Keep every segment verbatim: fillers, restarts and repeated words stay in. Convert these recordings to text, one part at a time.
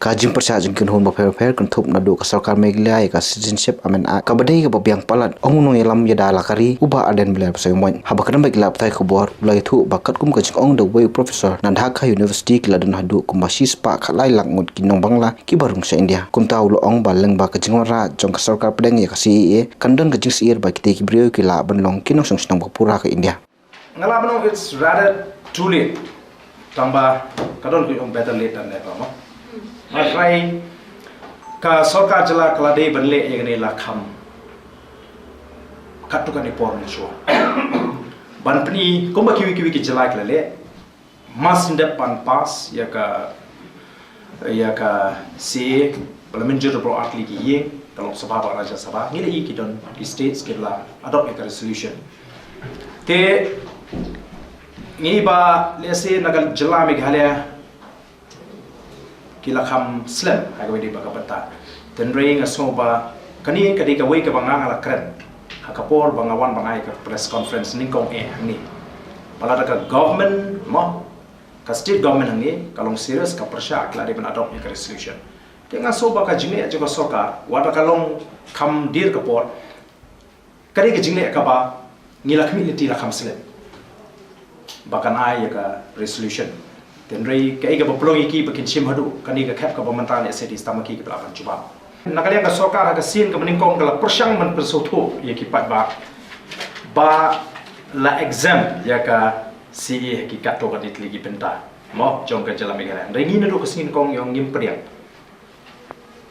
Ka jingpyrshah jong ki kynhun bapher bapher kynthup naduh ka sorkar Meghalaya ïa ka Citizenship Amendment Act kaba dei kaba biang palat, ong u nongïalam ïada la ka ri u Bah Ardent Miller Basaiawmoit. Haba kren bad ki lad pathai khubor u la ïathuh ba katkum ka jingong da uwei u professor na Dhaka University, ki la don haduh kumba shispah khatlai lak ngut ki nong Bangla kiba rung sha India. Kumta u la ong ba lyngba ka jingwanrah jong ka sorkar pdeng ïa ka C A A kan don ka jingsyier ba kitei ki briew ki lah ban long ki nongshong shnong ba pura ka India. Nga lah ban ong it's rather too late. Tang ba ka don ka ong better late than never, mo. Hynrei ka sorkar jylla ka la dei ban leh ïa kane la kham katto katne por mynshuwa. Ban pyni kumba kiwei kiwei ki jylla ki la leh, mas dep ban pass ïa ka, ïa ka C A A, ba la mynjur da baroh ar tylli ki ïing, ka Lok Sabha bad Rajya Sabha, ngi la ïohi ki don ki states ki la adopt ïa ka resolution. Te ngi ba lehse na ka jylla Meghalaya ki la kham slem ha kawei de ba ka bynta. Hynrei nga sngew ba kane ka dei kawei kaba nga nga la kren ha ka por ba nga wan ban ai ka press conference nyngkong eh hangne. Ba lada ka government, mo, ka state government hangne ka long serious, ka pyrshah, ka la dei ban adopt ïa ka resolution. Te nga sngew ba ka jingeh jong ka sorkar, wat la ka long kham dier ka por, ka dei ka jingleh kaba ngi la khmih lynti la kham slem ba kan ai ïa ka resolution. Hynrei kaei kaba pynlong ïa ki ba kin shim haduh kane ka khep kaba mynta lehse dei tang ma ki kiba lah ban jubab. Na ka liang ka sorkar ha ka sien kaba nyngkong ka la pyrshang ban pynsngewthuh ïa ki paidbah ba la exempt ïa ka C A A ha ki katto katne tylli ki bynta, mo, jong ka jylla Meghalaya. Hynrei ngi naduh ka sngi nyngkong ïa ngim pdiang.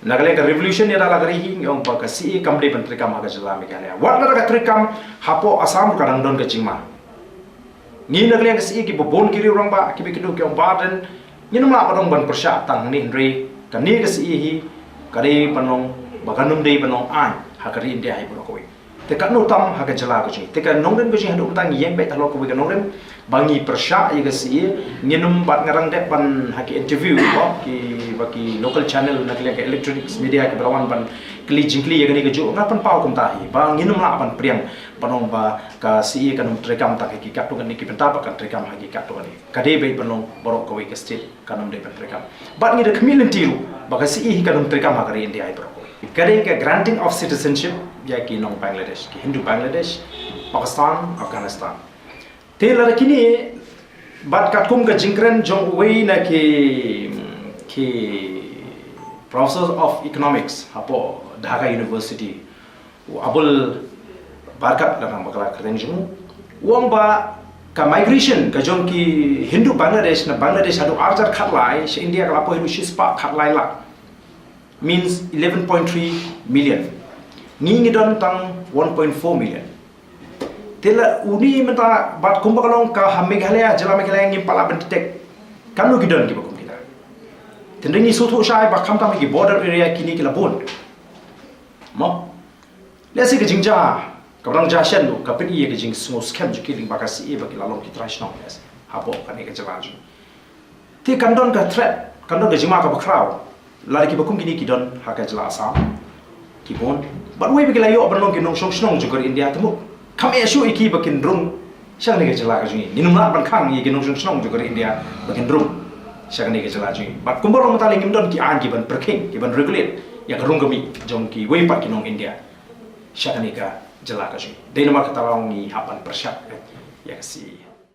Na ka liang ka revolution ïada la ka ri hi, ngi ong ba ka C A A kam dei ban treikam ha ka jylla Meghalaya. Wat lada ka treikam hapoh Assam ka dang don ka jingma. Ngi na ka liang ka C A A kiba bun ki riew rangbah kiba kynduh ki ong ba dang ngin ym lah ban ong ban pyrshah tang hangne, hynrei kane ka C A A hi ka dei ban long, ba kan ym dei ban long aiñ ha ka ri India hi baroh kawei. Te katno tam ha ka jylla ka jong ngi. Te ka nongrim ka jong ngi haduh mynta ngi ïeng beit halor kawei ka nongrim ba ngi pyrshah ïa ka C A A. Ngin ym, bad nga dang dep ban ha ki interview ba ki, ba ki local channel na ka liang ka electronics media kiba la wan ban kylli jingkylli ïa kane kajuh, nga pynpaw kumta hi ba ngin ym lah ban pdiang ban ong ba ka C A A kan ym treikam tang ha ki katto katne ki bynta, ba kan treikam ha ki katto katne. Ka dei beit ban long baroh kawei ka state kan ym dei ban treikam. Bad ngi da khmih lynti ruh ba ka C A A hi kan ym treikam ha ka ri India hi baroh kawei. Ka dei ka granting of citizenship ïa ki nong Bangladesh, ki Hindu Bangladesh, Pakistan, Afghanistan. Te lada kine, bad katkum ka jingkren jong uwei na ki, ki Professor of Economics hapoh Dhaka University, u Abul Barkat, lada nga bakla kyrteng jong u, u ong ba ka migration ka jong ki Hindu Bangladesh na Bangladesh haduh ar hajar khatlai sha India ka la poi haduh shispah khatlai lak, means eleven point three million. Ngi ngi don tang one point four million. Te la une mynta bad kumba ka long ka ha Meghalaya, jylla Meghalaya ngim pat lah ban detect katno ki don kiba kum kita. Te hynrei ngi sngewthuh shai ba khamtam ha ki border area kine ki la bun. Mo. Lehse ka jingjia kaba dang jia shen ruh ka pyni ïa ka jingsngew skhem jong ki lyngba ka C A A ba ki la long ki trai shnong, lehse hapoh kane ka jylla jong ngi. Te kan don ka threat, kan don ka jingma kaba khraw lada kiba kum kine ki don ha ka jylla Assam, ki bun. Bad wei ba ki la ïoh ban long ki nongshong shnong jong ka ri India, te mo kham eh shuh ïa ki ba kin rung sha kane ka jylla ka jong ngi. Ngin ym lah ban khang ïa ki nongshong shnong jong ka ri India ba kin rung sha kane ka jylla jong ngi. Bad kumba long mynta lei ngim don ki aiñ kiban pyrkhing, kiban regulate ïa ka rung ka mih jong kiwei pat ki nong India sha kane ka jylla ka jong ngi. Dei namar kata la ngi hap ban pyrshah ïa ka C A A.